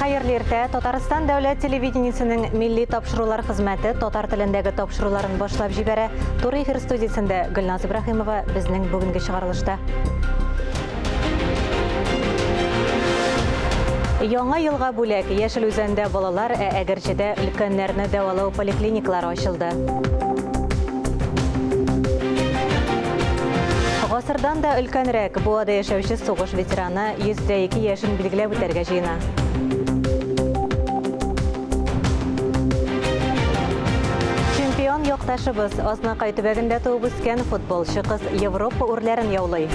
Хәерле иртә. Татарстан дәүләт телевидениесенең милли тапшырулар хезмәте татар телендәге тапшыруларын башлап җибәрә. Туры эфир студиясендә Гөлназ Ибраһимова безнең бүгенге чыгарылышта. Яңа елга бүләк. Яшел Үзәндә балалар, ә Әгерҗедә өлкәннәрне дәвалау поликлиникалары ачылды. Гасырдан да өлкәнрәк Буада яшәүче сугыш ветераны 102 яшен билгеләп үтәргә җыена. Чемпион якташыбыз Азнакай төбәгендә туып үскән футболчы кыз Европа үрләрен яулый.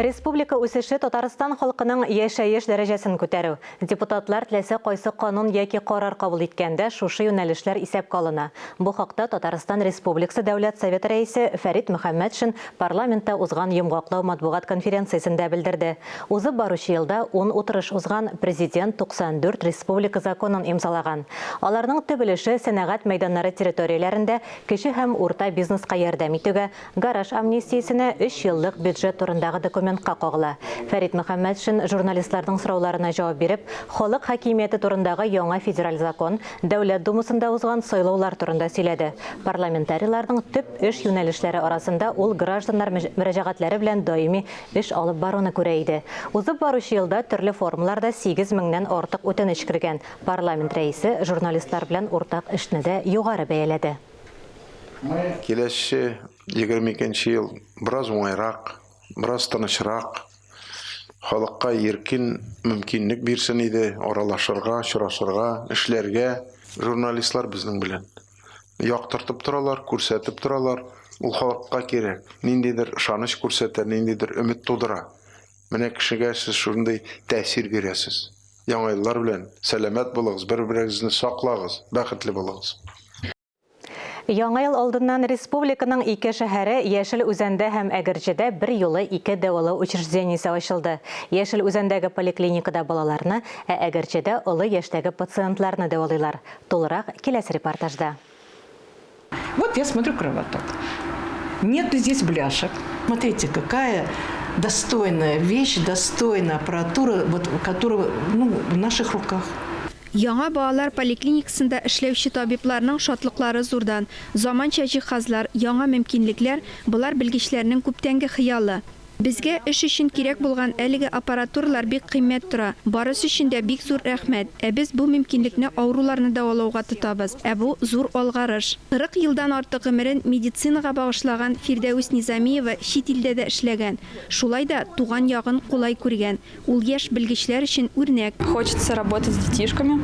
Республика үсеше Татарстан халкының яшәеш дәрәҗәсен күтәрү. Депутатлар теләсә кайсы канун яки карар кабул иткәндә шушы юнәлешләр исәпкә алына. Бу хакта Татарстан Республикасы Дәүләт Советы Рәисе Фәрит Мөхәммәтшин парламентта узган йомгаклау матбугат конференциясендә белдерде. Узып баручы елда ун утырыш узган, Президент 94 республика законын имзалаган. Аларның төп өлеше сәнәгать мәйданнары территорияләрендә кече һәм урта бизнеска ярдәм итүгә, гараж амнистиясенә, өч еллык бюджет турындагы документка кагыла. Фәрит Мөхәммәтшин журналистларның сорауларына җавап биреп, халык хакимияте турындагы яңа федераль закон, Дәүләт Думасында узган сайлаулар турында сөйләде. Парламентарийларның төп эш юнәлешләре арасында ул гражданнар мөрәҗәгатьләре белән даими эш алып баруны күрә иде. Узып баручы елда төрле формаларда 8 меңнән артык үтенеч кергән. Парламент рәисе журналистлар белән уртак эшне дә югары бәяләде. Киләсе 22 нче ел бераз уңайрак, бераз тынычрак, халыкка иркен мөмкинлек бирсен иде аралашырга, очрашырга, эшләргә. Журналистлар безнең белән. Яктыртып торалар, күрсәтеп торалар. Ул халыкка кирәк. Ниндидер ышаныч күрсәтә, ниндидер өмет тудыра. Менә кешегә сез шундый тәэсир бирәсез. Яңа еллар белән! Сәламәт булыгыз, бер-берегезне саклагыз, бәхетле булыгыз! Яңа ел алдыннан республиканың ике шәһәре, Яшел Үзәндә һәм Әгерҗедә берьюлы ике дәвалау учреждениесе ачылды. Яшел Үзәндәге поликлиникада балаларны, ә Әгерҗедә олы яшьтәге пациентларны дәвалыйлар. Тулырак киләсе репортажда. Вот я смотрю кровоток. Нету здесь бляшек. Смотрите, какая достойная вещь, достойная аппаратура, вот, которая ну, в наших руках. Яңа балалар поликлиникасында эшләүче табибларның шатлыклары зурдан. Заманча җиһазлар, яңа мөмкинлекләр, болар белгечләрнең күптәнге хыялы. Безгә эш өчен кирәк булган әлеге аппаратуралар бик кыйммәт тора. Барысы өчен дә бик зур рәхмәт. Ә без бу мөмкинлекне авыруларны дәвалауга тотабыз. Ә бу, зур алгарыш. 40 елдан артык гомерен медицинага багышлаган Фирдәвес Низамиева чит илдә дә эшләгән. Шулай да туган ягын кулай күргән. Ул яшь белгечләр өчен үрнәк. Хочется работать с детишками.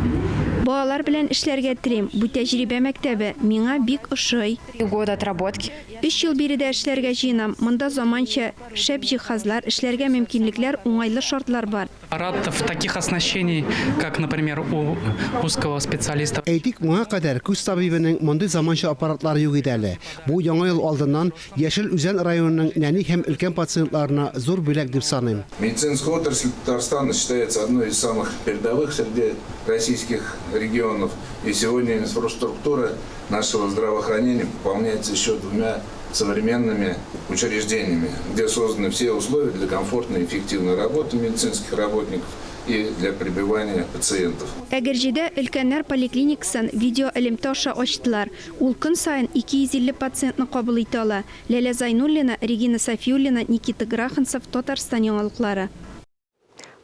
Балалар белән эшләргә телим. Бу тәҗрибә мәктәбе. Миңа бик ошый. Три года отработки. Өч ел биредә эшләргә җыенам. Монда заманча, шәп җиһазлар, эшләргә мөмкинлекләр, уңайлы шартлар бар. Аппаратов таких оснащений, как, например, у узкого специалиста. Әйтик, моңа кадәр күз табибының мондый заманча аппаратлары юк иде әле. Бу Яңа ел алдыннан Яшел Үзән районының нәни һәм өлкән пациентларына зур бүләк дип саныйм. Медицинская отрасль Татарстана считается одной из самых передовых среди российских регионов. И сегодня инфраструктура нашего здравоохранения пополняется еще двумя современными учреждениями, где созданы все условия для комфортной и эффективной работы медицинских работников и для пребывания пациентов. Әгерҗедә өлкәннәр поликлиникасын видеоэлемтә аша ачтылар. Ул көн саен 250 пациентны кабул итә ала. Ләлә Зайнуллина, Регина Сафиуллина, Никита Граханцев, Татарстан яңалыклары.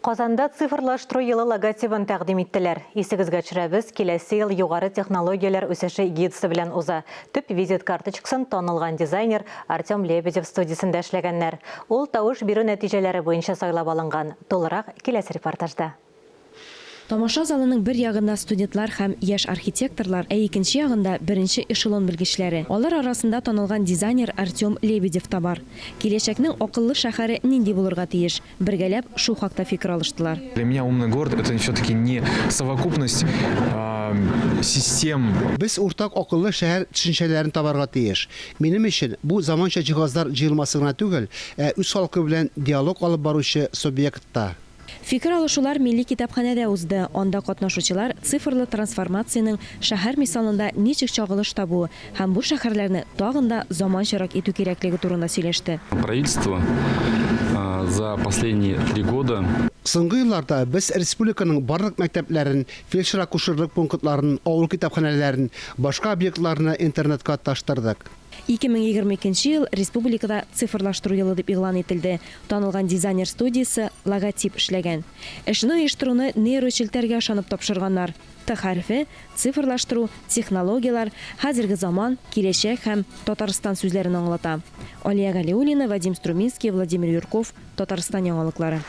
Казанда цифрлаштыру елы логотибын тәкъдим иттеләр. Исегезгә төшерәбез, киләсе ел югары технологияләр үсеше эгидасы белән уза. Төп визит карточкасын танылган дизайнер Артем Лебедев студиясендә эшләгәннәр. Ул тавыш бирү нәтиҗәләре буенча сайлап алынган. Тулырак киләсе репортажда. Тамаша залының бер ягында студентлар һәм яшь архитекторлар, ә икенче ягында, беренче эшелон белгечләре. Алар арасында танылган дизайнер Артем Лебедев та бар. Киләчәкнең акыллы шәһәре нинди булырга тиеш? Бергәләп шул хакта фикер алыштылар. Для меня умный город, это все-таки не совокупность систем. Без уртак акыллы шәһәр төшенчәләрен табарга тиеш. Минем өчен бу заманча җиһазлар җыелмасы гына түгел, ә үз халкы белән диалог алып баручы субъект та. Фикер алышулар Милли китапханәдә узды. Анда катнашучылар цифрлы трансформациянең шәһәр мисалында ничек чагылыш табуы һәм бу шәһәрләрне тагын да заманчарак итү кирәклеге турында сөйләште. Правительство за последние три года. Соңгы елларда без республиканың барлык мәктәпләрен, фельдшер-акушерлык пунктларын, авыл китапханәләрен, башка объектларны интернетка тоташтырдык. 2022 нче ел республикада Цифрлаштыру елы дип игълан ителде. Танылган дизайнер студиясе логотип эшләгән. Эшне оештыруны нейрочелтәргә ышанып тапшырганнар. Т хәрефе, цифрлаштыру, технологияләр, хәзерге заман, киләчәк һәм Татарстан сүзләрен аңлата. Алия Галиуллина, Вадим Струминский, Владимир Юрков, Татарстан яңалыклары.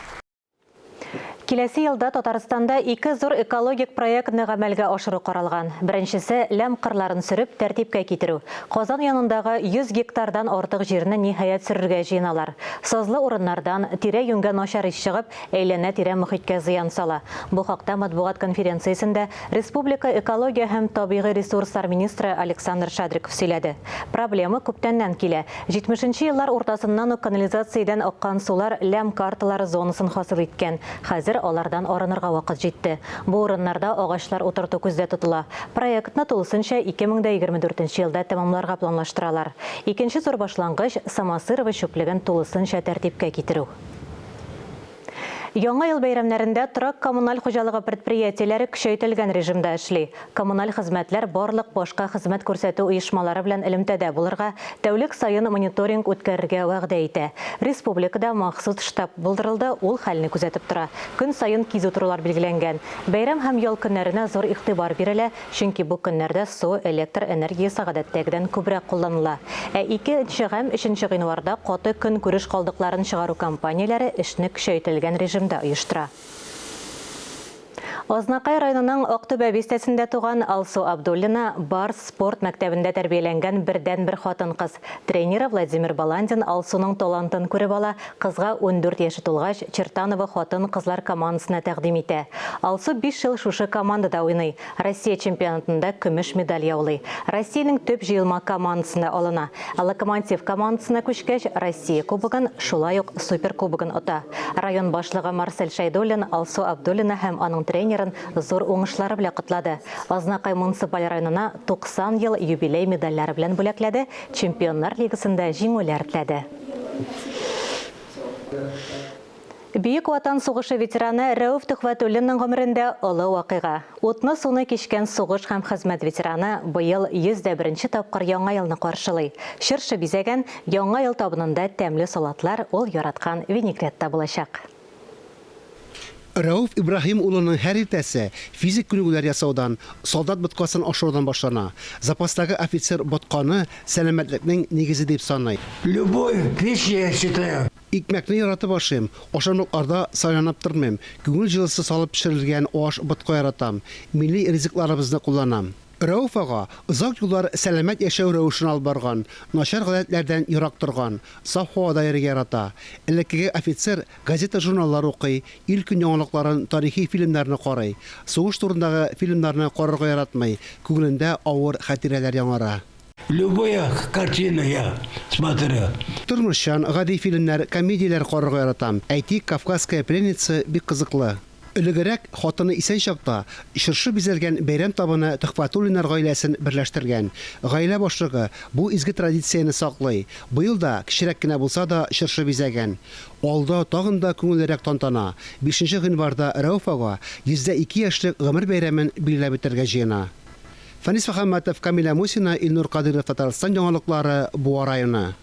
Киләсе елда Татарстанда ике зур экологик проектны гамәлгә ашыру каралган. Беренчесе, ләм кырларын сөреп, тәртипкә китерү. Казан янындагы 100 гектардан артык җирне ниһаять сөрергә җыеналар. Сазлы урыннардан, тирә-юньгә начар ис чыгып, әйләнә-тирә мохиткә зыян сала. Бу хакта матбугат конференциясендә республика экология һәм табигый ресурслар министры Александр Шадриков сөйләде. Проблема күптәннән килә. 70 нче еллар уртасыннан ук канализациядән аккан сулар ләм карталары зонасын хасил иткән. Хәзер алардан арынырга вакыт җитте. Бу урыннарда агачлар утырту күздә тотыла. Проектны тулысынча 2024 нче елда тәмамларга планлаштыралар. Икенче зур башлангыч, Самосырово чүплеген тулысынча тәртипкә китерү. Яңа ел бәйрәмнәрендә торак-коммуналь хуҗалыгы предприятиеләре көчәйтелгән режимда эшли. Коммуналь хезмәтләр барлык башка хезмәт күрсәтү оешмалары белән элемтәдә булырга, тәүлек саен мониторинг үткәрергә вәгъдә итә. Республикада махсус штаб булдырылды, ул хәлне күзәтеп тора. Көн саен кизү торулар билгеләнгән. Бәйрәм һәм ял көннәренә зур игътибар бирелә, Чөнки бу көннәрдә су, электр энергиясе гадәттәгедән күбрәк кулланыла. Ә 2 нче һәм 3 нче гыйнварда каты көнкүреш калдыкларын чыгару кампанияләре эшне көчәйтелгән режимда оештыра. Азнакай районының Актүбә бистәсендә туган Алсу Абдуллина, Барс спорт мәктәбендә тәрбияләнгән бердәнбер хатын-кыз. Тренеры Владимир Баландин Алсуның талантын күреп ала, кызга 14 яше тулгач, Чертаново хатын-кызлар командасына тәкъдим итә. Алсу биш ел шушы командада уйный. Россия чемпионатында көмеш медаль яулый. Россиянең төп җыелма командасына алына. Ә Локомотив командасына күчкәч, Россия кубогын, шулай ук Суперкубогын ота. Район башлыгы Марсель Шәйдуллин Алсу Абдуллина һәм аның тренерын зур уңышлары белән котлады. Азнакай муниципаль районына 90 ел юбилей медальләре белән бүләкләде, Чемпионнар лигасында җиңүләр теләде. Бөек Ватан сугышы ветераны Рәүф Төхвәтуллинның гомерендә олы вакыйга. Утны-суны кичкән сугыш һәм хезмәт ветераны быел 101 нче тапкыр Яңа елны каршылый. Чыршы бизәгән Яңа ел табынында тәмле салатлар, ул яраткан винегрет та булачак. Рәүф Ибраһим улының һәр иртәсе физик күнегүләр ясаудан, солдат боткасын ашаудан башлана. Запастагы офицер ботканы сәламәтлекнең нигезе дип саный. Любой вещь я считаю. Икмәкне яратып ашыйм, ашамлыкларда сайланып тормыйм. Күңел җылысы салып пешерелгән аш, ботка яратам. Милли ризыкларыбызны кулланам. Рәүф ага озак еллар сәламәт яшәү рәвешен алып барган, начар гадәтләрдән ерак торган, саф һавада йөрергә ярата. Элеккеге офицер газета-журналлар укый, ил-көн яңалыкларын, тарихи фильмнарны карый. Сугыш турындагы фильмнарны карарга яратмый, күңелендә авыр хатирәләр яңара. Любая картина я смотрю. Тормышчан, гади фильмнар, комедияләр карарга яратам. Әйтик, Кавказская пленница бик кызыклы. Элегрәк, хатыны исән чакта, чыршы бизәлгән бәйрәм табыны Төхфәтуллиннар гаиләсен берләштергән. Гаилә башлыгы бу изге традицияне саклый. Быел да, кечерәк кенә булса да, чыршы бизәгән. Алда тагын да күңеллерәк тантана, бишенче гыйнварда Рәүф ага 102 яшьлек гомер бәйрәмен билгеләп үтәргә җыена. Фәнис Мөхәммәтов, Камилә Мусина, Илнур Кадыйров, Татарстан яңалыклары, Буа районы.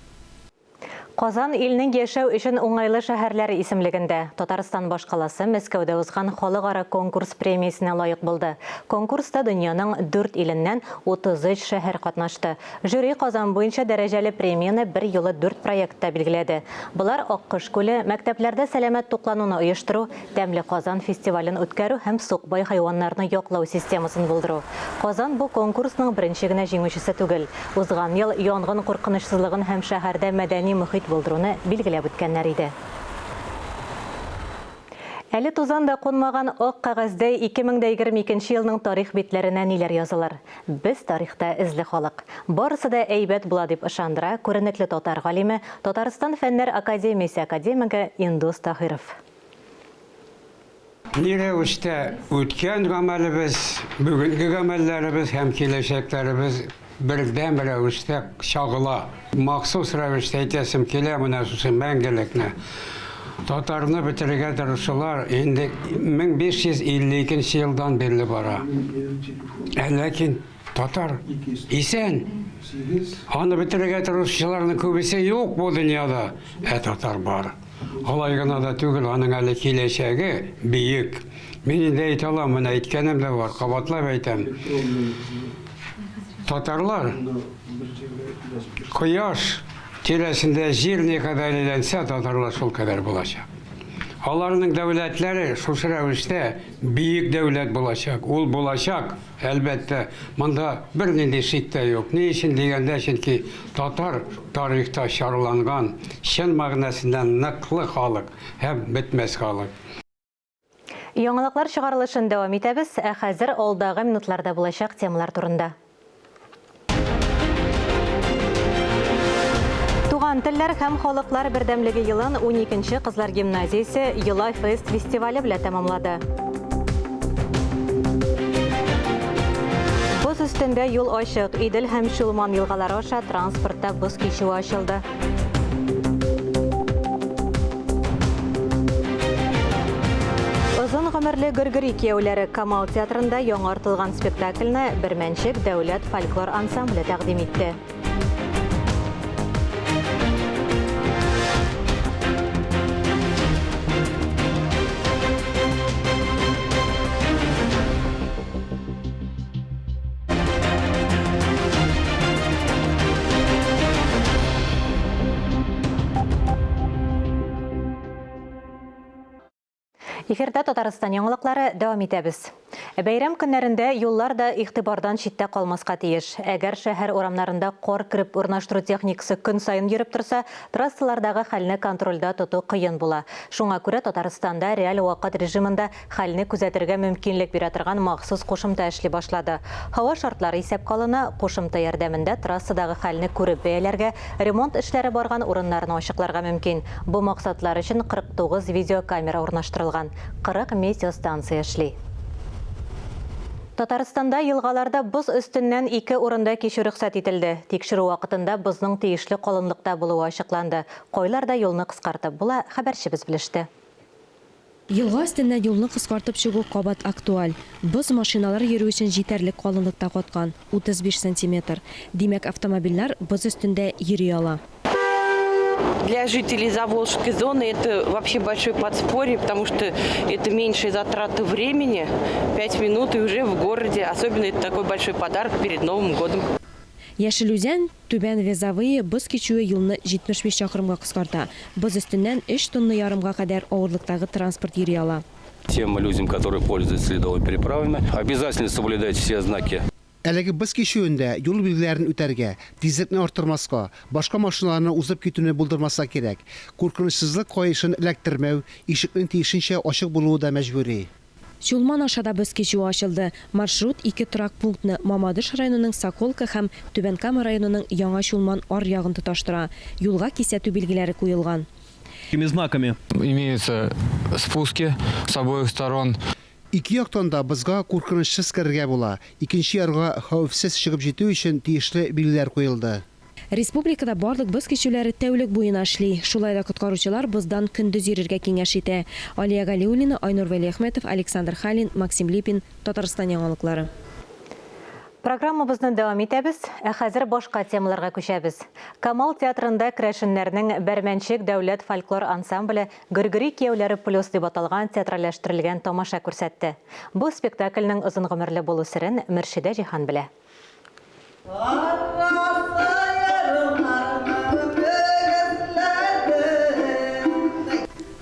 Казан илнең яшәү өчен уңайлы шәһәрләре исемлегендә. Татарстан башкаласы Мәскәүдә узган халыкара конкурс премиясенә лаек булды. Конкурста дөньяның дүрт иленнән 33 шәһәр катнашты. Жюри Казан буенча дәрәҗәле премияне бер юлы дүрт проектта билгеләде. Болар, Аккош күле, мәктәпләрдә сәламәт туклануны оештыру, Тәмле Казан фестивален үткәрү һәм сукбай хайваннарны яклау системасын булдыру. Казан бу конкурсның беренче генә җиңүчесе түгел. Узган ел янгын куркынычсызлыгын һәм шәһәрдә мәдәни мохит булдыруны билгеләп үткәннәр иде. Әле тузан да кунмаган ак кәгазьдәй 2022 нче елның тарих битләренә ниләр язылыр? Без тарихта эзле халык. Барысы да әйбәт була дип ышандыра күренекле татар галиме, Татарстан Фәннәр академиясе академигы Индус Таһиров. Ни рәвештә үткән гамәлебез, бүгенге гамәлләребез һәм киләчәкләребез бердәм рәвештә чагыла. Махсус рәвештә әйтәсем килә менә шушы мәңгелекне. Татарны бетерергә тырышулар инде 1552 нче елдан бирле бара. Ә ләкин татар исән. Аны бетерергә тырышучыларның күбесе юк бу дөньяда, ә татар бар. Алай гына да түгел, аның әле киләчәге биек. Мин инде әйтә алам, менә әйткәнем дә бар, кабатлап әйтәм. Татарлар кояш тирәсендә җир никадәр әйләнсә, татарлар шул кадәр булачак. Аларның дәүләтләре шушы рәвештә биек дәүләт булачак. Ул булачак. Әлбәттә, монда бернинди шик тә юк. Ни өчен дигәндә, чөнки татар тарихта чарланган, чын мәгънәсендә ныклы халык һәм бетмәс халык. Яңалыклар чыгарылышын дәвам итәбез, ә хәзер алдагы минутларда булачак темалар турында. Туган телләр һәм халыклар бердәмлеге елын уникенче кызлар гимназиясе Йола фест фестивале белән тәмамлады. Боз өстендә юл ачык, Идел һәм Чулман елгалары аша транспортта боз кичүе ачылды. Озын гомерле Гөргөри кияүләре Камал театрында яңартылган спектакльне Бермәнчек дәүләт фольклор ансамбле тәкъдим итте. Эфирда Татарстан яңалыклары дәвам итәбез. Бәйрәм көннәрендә юллар да игътибардан читтә калмаска тиеш. Әгәр шәһәр урамнарында кар кереп урнаштыру техникасы көн саен йөреп торса, трассалардагы хәлне контрольдә тоту кыен була. Шуңа күрә Татарстанда реаль вакыт режимында Хәлне күзәтергә мөмкинлек бирә торган махсус кушымта эшли башлады. Һава шартлары исәпкә алына, кушымта ярдәмендә трассадагы хәлне күреп бәяләргә, ремонт эшләре барган урыннарны ачыкларга мөмкин. Бу максатлар өчен 49 видеокамера урнаштырылган, 40 метеостанция эшли. Татарстанда елгаларда боз өстеннән ике урында кичү рөхсәт ителде. Тикшерү вакытында бозның тиешле калынлыкта булуы ачыкланды. Кайларда юлны кыскартып була, хәбәрчебез белеште. Елга өстеннән юлны кыскартып чыгу кабат актуаль. Боз машиналар йөрү өчен җитәрлек калынлыкта каткан, 35 сантиметр. Димәк, автомобильләр боз өстендә йөри ала. Для жителей Заволжской зоны это вообще большое подспорье, потому что это меньшие затраты времени, 5 минут и уже в городе. Особенно это такой большой подарок перед Новым годом. Яшел Үзән, Түбән Вязовые боз кичүе юлны 75 чакрымга кыскарта. Боз өстеннән өч тонна ярымга кадәр авырлыктагы транспорт йөри ала. Тем людям, которые пользуются ледовыми переправами, обязательно соблюдать все знаки. Әлеге боз кичүендә юл билгеләрен үтәргә, тизлекне арттырмаска, башка машиналарны узып китүне булдырмаска кирәк. Куркынычсызлык каешын эләктермәү, ишекнең тиешенчә ачык булуы да мәҗбүри. Чулман аша да боз кичүе ачылды. Маршрут ике торак пунктны, Мамадыш районының Соколка һәм Түбән Кама районының Яңа Чулман аръягын тоташтыра. Юлга кисәтү билгеләре куелган. Знаками. Имеются спуски с обоих сторон. Ике яктан да бозга куркынычсыз керергә була. Икенче ярга хәвефсез чыгып җитү өчен тиешле билгеләр куелды. Республикада барлык боз кичүләре тәүлек буена эшли. Шулай да коткаручылар боздан көндез йөрергә киңәш итә. Алия Галиуллина, Айнур Вәлиәхмәтов, Александр Халин, Максим Липин, Татарстан яңалыклары. Программабызны дәвам итәбез, ә хәзер башка темаларга күчәбез. Камал театрында керәшеннәрнең Бәрмәнчек дәүләт фольклор ансамбле Гөргөри кияүләре плюс дип аталган театральләштерелгән тамаша күрсәтте. Бу спектакльнең озын гомерле булу серен Мөршидә Җиһан белә.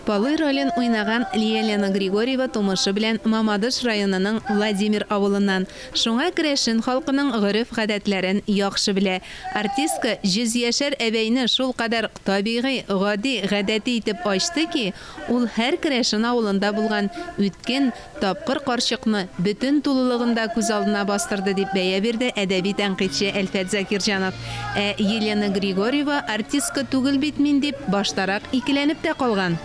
Палый ролен уйнаган Лиелена Григорьева тумышы белән Мамадыш районының Владимир авылыннан. Шуңа керәшен халкының гореф-гадәтләрен яхшы белә. Артистка йөзьяшәр әбәйне шулкадәр табигый, гади, гадәти итеп ачты ки, ул һәр керәшен авылында булган үткен, Тапкыр карчыкны бөтен тулылыгында күз алдына бастырды, дип бәя бирде әдәби тәнкыйтьче Әлфәт Закирҗанов. Ә Елена Григорьева артистка түгел бит мин дип, баштарак икеләнеп тә калган.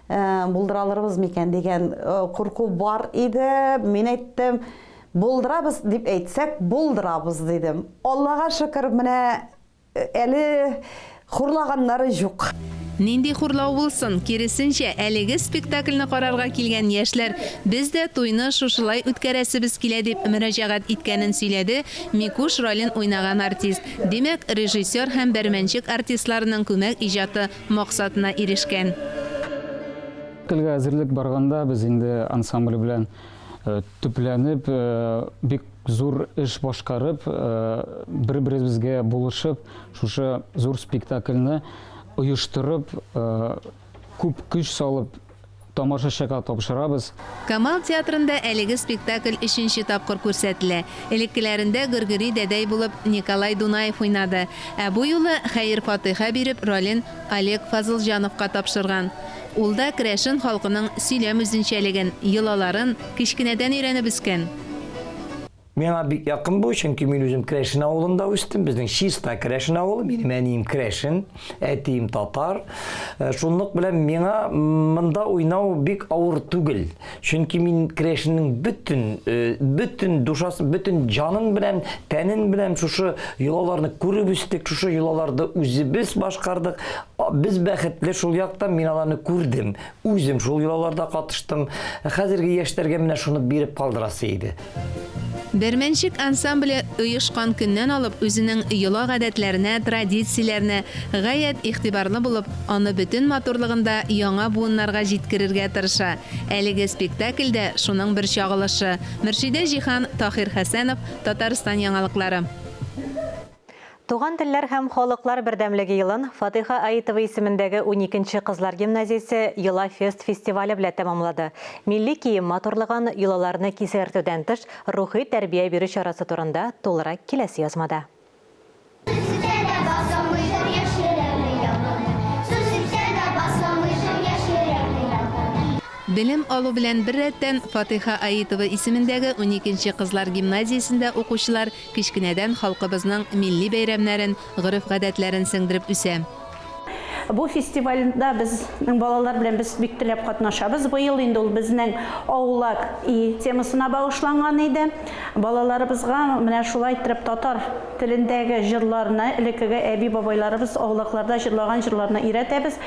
Булдыра алырбыз микән дигән курку бар иде. Мин әйттем, булдырабыз дип әйтсәк, булдырабыз дидем. Аллага шөкер, менә әле хурлаганнары юк. Нинди хурлау булсын, киресенчә, әлеге спектакльне карарга килгән яшьләр, без дә туйны шушылай үткәрәсебез килә дип мөрәҗәгать иткәнен сөйләде Микуш ролен уйнаган артист. Димәк, режиссер һәм Бәрмәнчек артистларының күмәк иҗаты максатына ирешкән. Спектакльгә әзерлек барганда без инде ансамбль белән төпләнеп, бик зур эш башкарып, бер-беребезгә булышып, шушы зур спектакльне оештырып, күп көч салып тамашачыга тапшырабыз. Камал театрында әлеге спектакль өченче тапкыр күрсәтелә. Элеккеләрендә Гөргөри дәдәй булып Николай Дунаев уйнады. Ә бу юлы хәер-фатыйха биреп ролен Олег Фазылҗановка тапшырган. Ул да керәшен халкының сөйләм үзенчәлеген, йолаларын кечкенәдән өйрәнеп үскән. Миңа бик якын бу, чөнки мин үзем керәшен авылында үстем. Безнең чиста керәшен авылы. Минем әнием керәшен, әтием татар. Э, шунлык белән миңа монда уйнау бик авыр түгел. Чөнки мин керәшеннең бөтен, э, бөтен душасы, бөтен җанын белән, тәнен белән шушы йолаларны күреп үстек, шушы йолаларны үзебез башкардык. Без бәхетле шул яктан, мин аларны күрдем. Үзем шул йолаларда катыштым. Хәзерге яшьләргә менә шуны биреп калдырасы иде. Бәрмәнчек ансамбле оешкан көннән алып үзенең йола-гадәтләренә, традицияләренә гаять игътибарлы булып, аны бөтен матурлыгында яңа буыннарга җиткерергә тырыша. Әлеге спектакль дә шуның бер чагылышы. Мөршидә Җиһан, Таһир Хәсәнов, Татарстан яңалыклары. Туган телләр һәм халыклар бердәмлеге елын Фатыйха Аитова исемендәге уникенче кызлар гимназиясе Йола фест фестивале белән тәмамлады. Милли кием матурлыгын, йолаларны кисәртүдән тыш, рухи тәрбия бирү чарасы турында тулырак киләсе язмада. Белем алу белән беррәттән, Фатыйха Аитова исемендәге уникенче кызлар гимназиясендә укучылар Кечкенәдән халкыбызның милли бәйрәмнәрен, гореф-гадәтләрен сеңдереп үсә. Бу фестивальдә безнең балалар белән без бик теләп катнашабыз. Быел инде ул безнең Аулак и темасына багышланган иде. Балаларыбызга менә шулай иттереп татар телендәге җырларны, элеккеге әби-бабайларыбыз аулакларда җырлаган җырларны өйрәтәбез.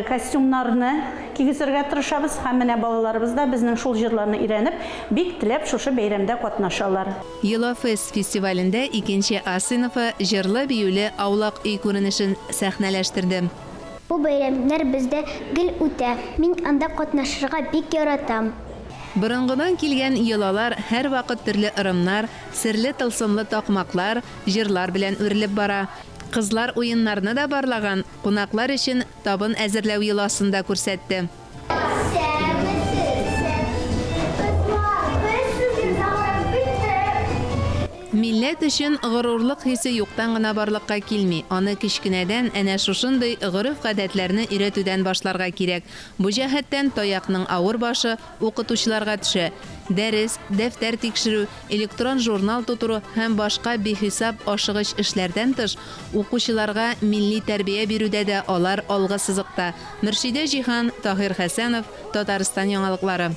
Костюмнарны кигезергә тырышабыз һәм менә балаларыбыз да безнең шул җырларны өйрәнеп, Бик теләп шушы бәйрәмдә катнашалар. Йола-фест фестивалендә икенче А сыйныфы җырлы-биюле Аулак өй күренешен сәхнәләштерде. Бу бәйрәмнәр бездә гел үтә. Мин анда катнашырга бик яратам. Борынгыдан килгән йолалар һәрвакыт төрле ырымнар, серле-тылсымлы такмаклар, җырлар белән үрелеп бара. Кызлар уеннарны да барлаган, кунаклар өчен табын әзерләү йоласын да күрсәтте. Милләт өчен горурлык хисе юктан гына барлыкка килми. Аны кечкенәдән әнә шушындый гореф-гадәтләрне өйрәтүдән башларга кирәк. Бу җәһәттән таякның авыр башы укытучыларга төшә. Дәрес, дәфтәр тикшерү, электрон журнал тутыру һәм башка бихисап ашыгыч эшләрдән тыш, укучыларга милли тәрбия бирүдә дә алар алгы сызыкта. Мөршидә Җиһан, Таһир Хәсәнов, Татарстан яңалыклары.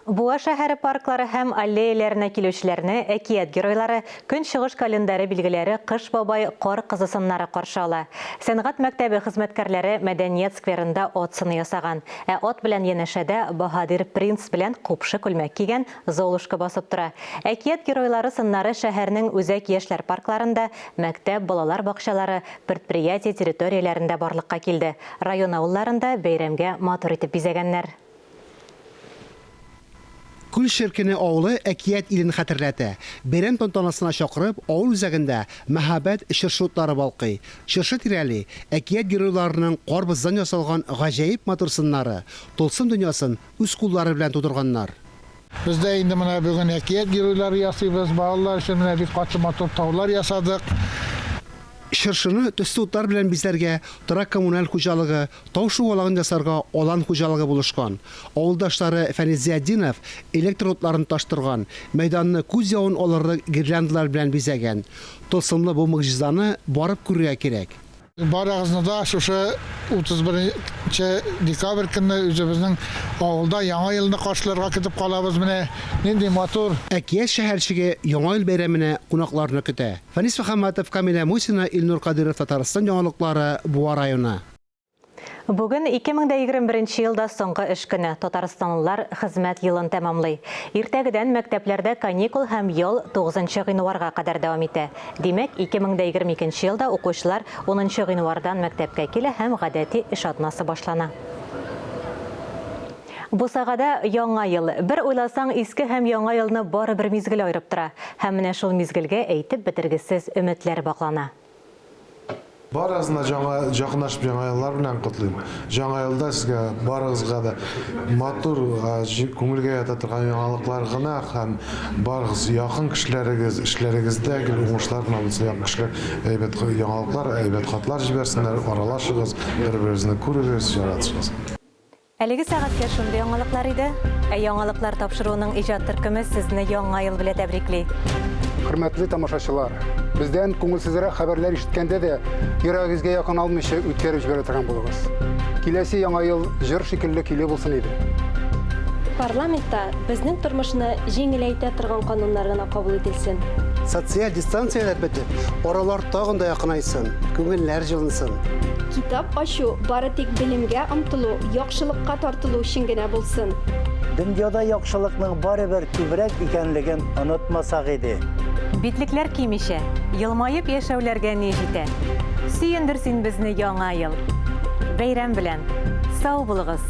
Буа шәһәре парклары һәм аллеяләренә килүчеләрне әкият геройлары, Көнчыгыш календаре билгеләре Кыш бабай, Кар кызы сыннары каршы ала. Сәнгать мәктәбе хезмәткәрләре Мәдәният скверында ат сыны ясаган. Ә ат белән янәшәдә баһадир принц белән купшы күлмәк кигән Золушка басып тора. Әкият геройлары сыннары шәһәрнең үзәк яшьләр паркларында, мәктәп, балалар бакчалары, предприятие территорияләрендә барлыкка килде. Район авылларын да бәйрәмгә матур итеп бизәгәннәр. Күл Черкене авылы әкият илен хәтерләтә. Бәйрәм тантанасына чакырып, авыл үзәгендә мәһабәт чыршы утлары балкый. Чыршы тирәли әкият геройларының кар-боздан ясалган гаҗәеп матур сыннары, тылсым дөньясын үз куллары белән тудырганнар. Без дә инде менә бүген әкият геройлары ясыйбыз. Балалар өчен менә бик каты матур таулар ясадык. Чыршыны төсле утлар белән бизәргә торак-коммуналь хуҗалыгы, тау шугалагын ясарга Алан хуҗалыгы булышкан. Авылдашлары Фәнис Зыятдинов электр утларын тоташтырган, мәйданны күз явын алырлык гирляндалар белән бизәгән. Тылсымлы бу могҗизаны барып күрергә кирәк. Барыгызны да шушы 31 нче декабрь көнне үзебезнең авылда Яңа елны каршыларга көтеп калабыз. Менә нинди матур. Әкият шәһәрчеге Яңа ел бәйрәменә кунакларны көтә. Фәнис Мөхәммәтов, Камилә Мусина, Илнур Кадыйров, Татарстан яңалыклары, Буа районы. Бүген 2021 елда соңгы эш көне. Татарстанлылар хезмәт елын тәмамлый. Иртәгедән мәктәпләрдә каникул һәм ял 9 гыйнварга кадәр дәвам итә. Димәк, 2022 елда укучылар 10 гыйнвардан мәктәпкә килә һәм гадәти эш атнасы башлана. Бусагада Яңа ел. Бер уйласаң, иске һәм яңа елны бары бер мизгел аерып тора. Һәм менә шул мизгелгә әйтеп бетергесез өметләр баглана. Барыгызны да жаңа, якынлашып Яңа еллар белән котлыйм. Яңа елда сезгә барыгызга да матур, күңелгә ята торган яңалыклар гына һәм барыгыз якын кешеләрегез, эшләрегездә гел уңышлар гына булсын. Якын кешеләр әйбәт яңалыклар, әйбәт хатлар җибәрсеннәр, аралашыгыз, бер-берегезне күрегез, яратышыгыз. Әлеге сәгатькә шундый яңалыклар иде. Ә яңалыклар тапшыруының иҗат төркеме сезне Яңа ел белә тәбрикли. Хөрмәтле тамашачылар, бездән күңелсезрәк хәбәрләр ишеткәндә дә йөрәгегезгә якын алмыйча үткәреп җибәрә торган булыгыз. Киләсе Яңа ел җыр шикелле көйле булсын иде. Парламентта безнең тормышны җиңеләйтә торган кануннар гына кабул ителсен. Социаль дистанцияләр бетеп, аралар тагын да якынайсын, күңелләр җылынсын. Китап ачу бары тик белемгә омтылу, яхшылыкка тартылу өчен генә булсын. Дөньяда яхшылыкның барыбер күбрәк икәнлеген онытмасак иде. Битлекләр кимичә, елмаеп яшәүләргә ни җитә? Сөендер син безне, Яңа ел! Бәйрәм белән! Сау булыгыз!